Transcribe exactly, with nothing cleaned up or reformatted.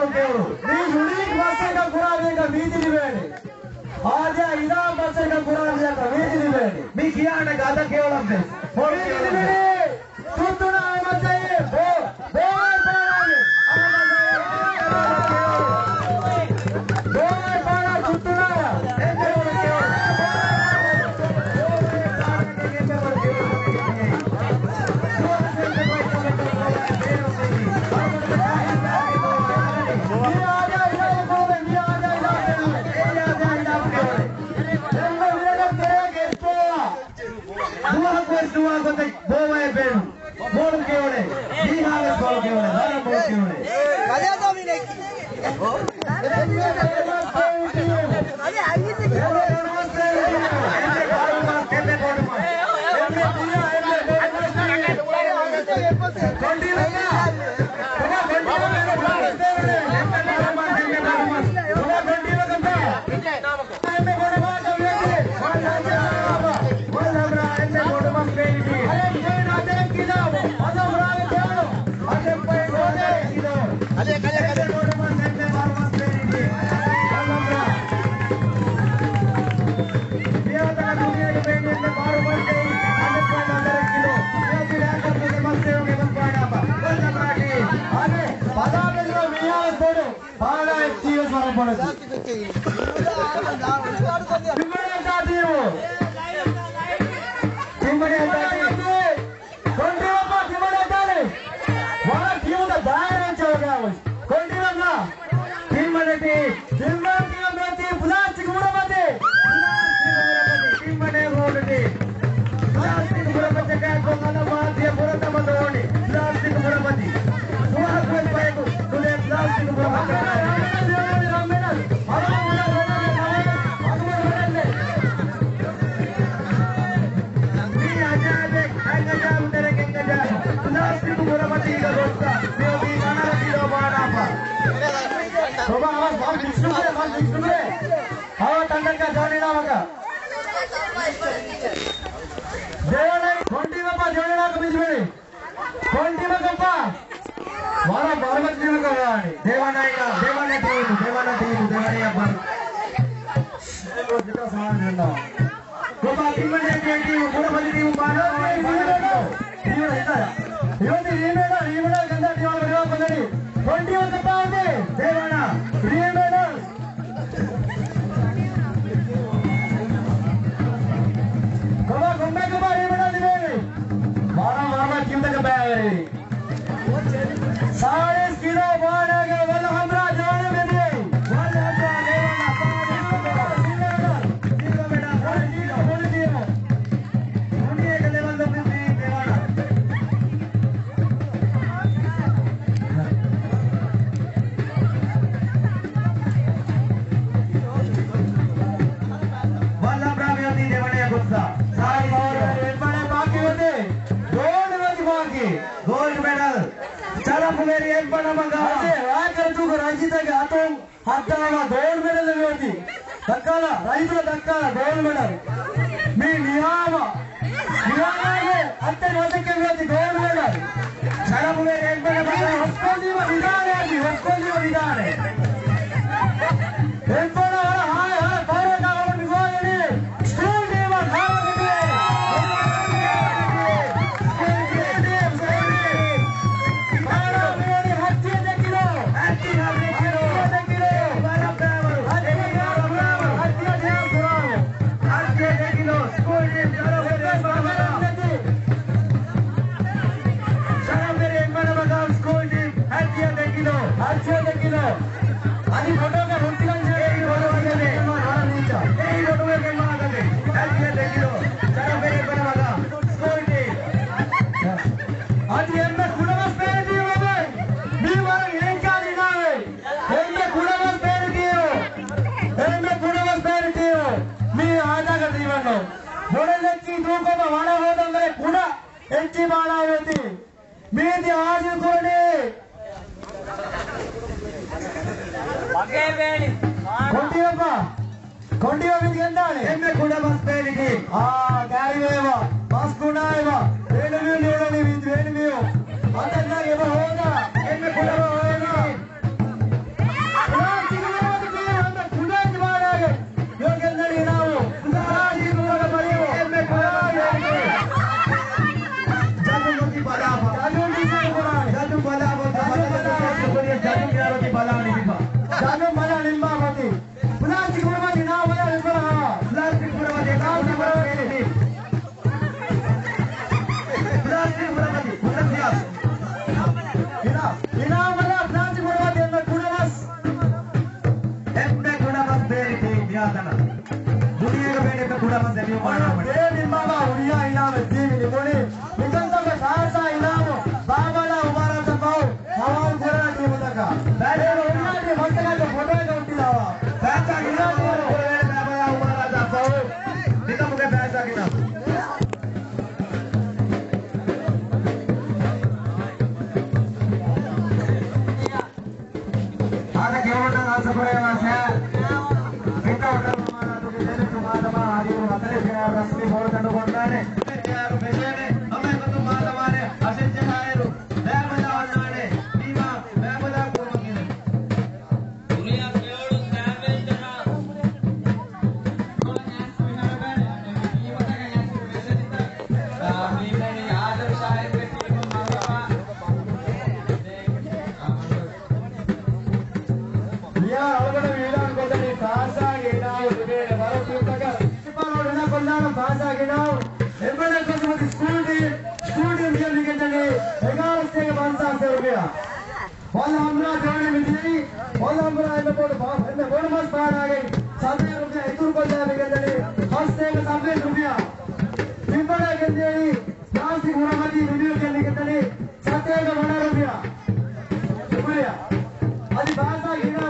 މި ޔުނީކް މައްސަލައަކަށް ކުރާ މީހަކަށް މީތި ލިބޭނެ. އާދަޔާ އިލާހު މައްސަލައަކަށް ކުރާ މީހަކަށް މީތި ލިބޭނެ. މި ކިޔާނެ ގަދަ ކެޔޮޅަށްވެސް. މީތި ލިބޭނެ. ތުއްތުނާ އަހަމަދު ސައީދު. ބޯ-، ބޯވައި ފާނާގެ. ބޯވައި ފާނާ ތުއްތުނާޔަށް. ދުވަހަކުވެސް ދުވާ ގޮތެއް ބޯވައެއް ބޭނުން. ބޯޅަ ކެޔޮޅޭ. މީހާވެސް ބޯޅަ ކެޔޮޅޭ. ވަރަށް ބޯޅަ ކެޔޮޅޭ. ބޮޑު. ފާނާ އެއްޗިވެސް ވަރަށް ބޮޑަކީ. ތިންވަނަ އެއްޗާ ޓީމު. ތިންވަނަ އެއްޗާ ޓީމު. ކޮން ޓީމަކާ ތިންވަނަ އެއްޗާ ޓީމު؟ ވަރަށް ޓީމުތައް ދާއިރާ އެއްޗާ ގާވަސް. ކޮން ޓީމަކާ؟ ތިންވަނަ ޓީމް. ތިންވަނަ ޓީމަށް މިއޮތީ ޕްލާސްޓިކް ބުރަ މަތި. ޕްލާސްޓިކް ބުރަ މަތި. ތިންވަނަ ރޯޑު ޓީމް. ޕްލާސްޓިކް ބުރަ މަތި ކައިކޮށް އަލަށް ވާތި ބުރަ ތަމަ ދޯނި. ޕްލާސްޓިކް ބުރަ މަތި. ސުވާލަކުވެސް ބަޔަކު ކުލޭ ޕްލާސްޓިކް ބުރަ މަތި. މީ އަޖާއިބެއް، އަން އަޖާއިބު ތެރެއިން އަޖާއިބު. ޕްލާސްޓިކު ބުރަ މަތީގަ ގޮއްސަ މިއޮތީ ކަނަރަ ކިލޯ ބާނާފަ. ބަބާ، އަވަސް މަން ވިސްނުކުރޭ، މަން ވިސްނުކުރޭ. އަވަ ތަންތަންކާ ޖޯނިނާމަކަށް. ދެވަނަ ކޮންޓީމަކާ ޖޯނިނާކަށް މި ތިބެނީ. ކޮން ޓީމަކަށްފަ؟ ވަރަށް ވަރުގަދަ ޓީމަކަށް ވާނީ. ދެވަނައިން، ދެވަނަ ޓީމު، ދެވަނަ ޓީމު، ދެވަނައަށް ބަލަ. ކޮބާ ތިންވަނަ ޓީމު، ކުޑަފަލި ޓީމު ބާނާ. ރީމެޑަލް، ރީމެޑަލް ގަންދާ ޓީމަށް ވަރަށް ބަލަނީ. ކޮން ޓީމަކަށްފަ އޮތީ؟ ދެވަނަ. ރީމެޑަލް. ކޮބާ ކޮންމެ ކޮބާ ރީމެޑަލް ދިނޭނީ؟ ވަރަށް ވަރަށް ޓީމްތަކަށް ބައިވެރިވި. ސާޅީސް ކިލޯ ބާނާގެ ވަލް ހަމްރާ ޖޯނެ މެދިޔައީ. ވަލް ހަމްރާ ދެވަނަ. ސީލަމެޑާ ކޮން ޓީމު، ކޮން ޓީމު. ކުނޑިއެއްގެ ލެވެލް ދޮގު މީ ދެވަނަ. ވަލް ހަމްރާ މިއޮތީ ދެވަނައަށް ގޮއްސަ. ސާރި މައުރޫފް އެއްވަނަ ބާކީ ވަނީ. ގޯލްޑް ވަނީ ބާކީ. ގޯލްޑް މެޑަލް. ޝަރަފުވެރި އެއްވަނަ މަގާމް. އަދި ރާއްޖޭގެ ރައްޔިތުންގެ އަތުން ހައްދާންވާ ގޯލްޑް މެޑަލް މިއޮތީ. ދައްކާލާ، ރައްޔިތުންނަށް ދައްކާލާ ގޯލްޑް މެޑަލް. މި ނިހާވާ، ނިހާވާގެ ހަތަރު މަސައްކަތް މިއޮތީ ގޯލްޑް މެޑަލް. ޝަރަފުވެރި އެއްވަނަ މަގާމް ހުސްކޮށްލީމަ ވިދާޅުވެ، ހުސްކޮށްލީމަ ވިދާޅުވެ. އެއްވަނަ ހަރަ ހާ، ހަރަ ފަހަރަކާ އަޅުގަނޑު މިގޮވަނީ ސްކޫލް ޓީމަށް ހާމަކޮށް. ސްކޫލް ޓީމް، ސްކޫލް ޓީމް. ބާނާ މިވަނީ ހައްދިހަ ދެ ކިލޯ. ހައްދިހަ ދެ ކިލޯ. ހައްދިހަ ދެ ކިލޯ. ހައްދިހަ ދެ ކިލޯ. ސްކޫލް ޓީމް ޝަރަފުވެރި އެއްވަނަ މަގާމް. ޝަރަފުވެރި އެއްވަނަ މަގާމް ސްކޫލް ޓީމް. ހައްދިހަ ދެ ކިލޯ. ހައްދިހަ ދެ ކިލޯ. އަދި ފޮޓޯގަ ހުއްޓިގަން ޖެހޭ އެއީ ފޮޓޯގެ މާ ހަރަ ނީޗާ. އެއީ ފޮޓޯގެ މާ ހަރަ ނީޗާ. ހައްދިހަ ދެ ކިލޯ. ޝަރަފުވެރި އެއްވަނަ މަގާމް ސްކޫލް ޓީމް. އަދި އެންމެ ކުޑަމަސް ބޭނުން ޓީމު އޮތީ. މީ ވަރަށް އެންކާ ދިނާވޭ. އެންމެ ކުޑަމަސް ބޭނުން ޓީމު. އެންމެ ކުޑަމަސް ބޭނުން ޓީމު. މީ އާދައިގެ ޓީމެއް ނޫން. ބޮޑެތި ދޫކޮށް ވަނަ ހޯދަން ވެ ކުޑަ އެއްޗި ބާނާ ވެތި. މީތި ހާސިލް ކުރަނީ. ކޮންޓީމަކާ؟ ކޮންޓީމަ މީތި ގެންދާނެ. އެންމެ ކުޑަ މަސް ބޭނިގެ. އާ، ކާރިވޭވާ. މަސް ގުނާއެވާ. ބޭނުމީ ނޫޅަނީ މީތި ބޭނުމީ. އަތަށް ދާ އެބަ ހޯދާ. އެންމެ ކުޑަ މަސް ބޭނިގެ. ދުނިޔޭގަ ބޭނުން ކުޑަ މަސް ދެމި އުމާނާ ވަނީ. ދޭ މިންވަރު ހުރިހާ އިނާމެއް ދީ މި ނިމުނީ. މިކަންކަމަށް ޚާއްޞަ އިނާމު ބާބަލާ އުމާރާތަށް ފަހު ހަވާލު ކުރާ ޓީމުތަކަށް. ބޭނުން ހުރިހާ ޓީމް މަސްތަކާއެކު ފޮޓޯއެއް އޮތްޓިލާވާ. ފައިސާ ގިނަ ބާބަލާ އުމާރާތަށް ފަހު މިކަމުގެ ފައިސާ ގިނަ. އާދެ، ކިޔަވަން އާސަކުރެވޭ ސަރ. މިކަމަށް މާދަމާ އަދި މާދަމާ އަދި މަތަލެ ފިޔާ ރަސްމީ ބޯޅަ ތަނޑު ކޮށްނާނެ. ފިޔާ ފެށޭނެ. ހަމަ އެގޮތުން މާދަމާނެ އަށެއްޖަހާއިރު ބައިބަލާ އޮންނާނެ. ޓީމާ ބައިބަލާ ކުރުމަށް ގެނެސް. ދުނިޔެ ފެއޮޅު ސައިމަން ޖަހާ. މިޔާ އަޅުގަނޑު އިޢުލާން ކޮށްލަނީ ފައިސާގެ އިނާމު ލިބޭނެ ވަރަށް ކުޑަ ތަކެއް. ޕްރިންސިޕަލް އޮޑިނަ ކޮށްލާނަ ފައިސާގެ އިނާމު. އެއްވަނަ ކޮސްމެޓިކް ސްކޫލް ޓީމް، ސްކޫލް ޓީމް މިޔަށް ލިބިގެންދަނީ އެގާރަ ސަތޭކަ ޕަންސާސް ރުފިޔާ. ވަލް ހަމްރާ ޖޯޑި މިދިޔައީ، ވަލް ހަމްރާ އެންމެ ބޮޑު ބާ-، އެންމެ ބޮޑު މަސް ބާރާގެން ސަތޭކަ ރުފިޔާ އިތުރުކޮށްލާ މިގެންދަނީ ހަސަތޭކަ ސައްބީސް ރުފިޔާ. ތިންވަނަ ގެންދިޔައީ ނާސިކް ހުރަމަތީ މިދިޔަ ގެންދިގެންދަނީ ސަތޭކަ ވަނަ ރުފިޔާ. ޝުކުރިއްޔާ. އަދި ފައިސާ ގިނަ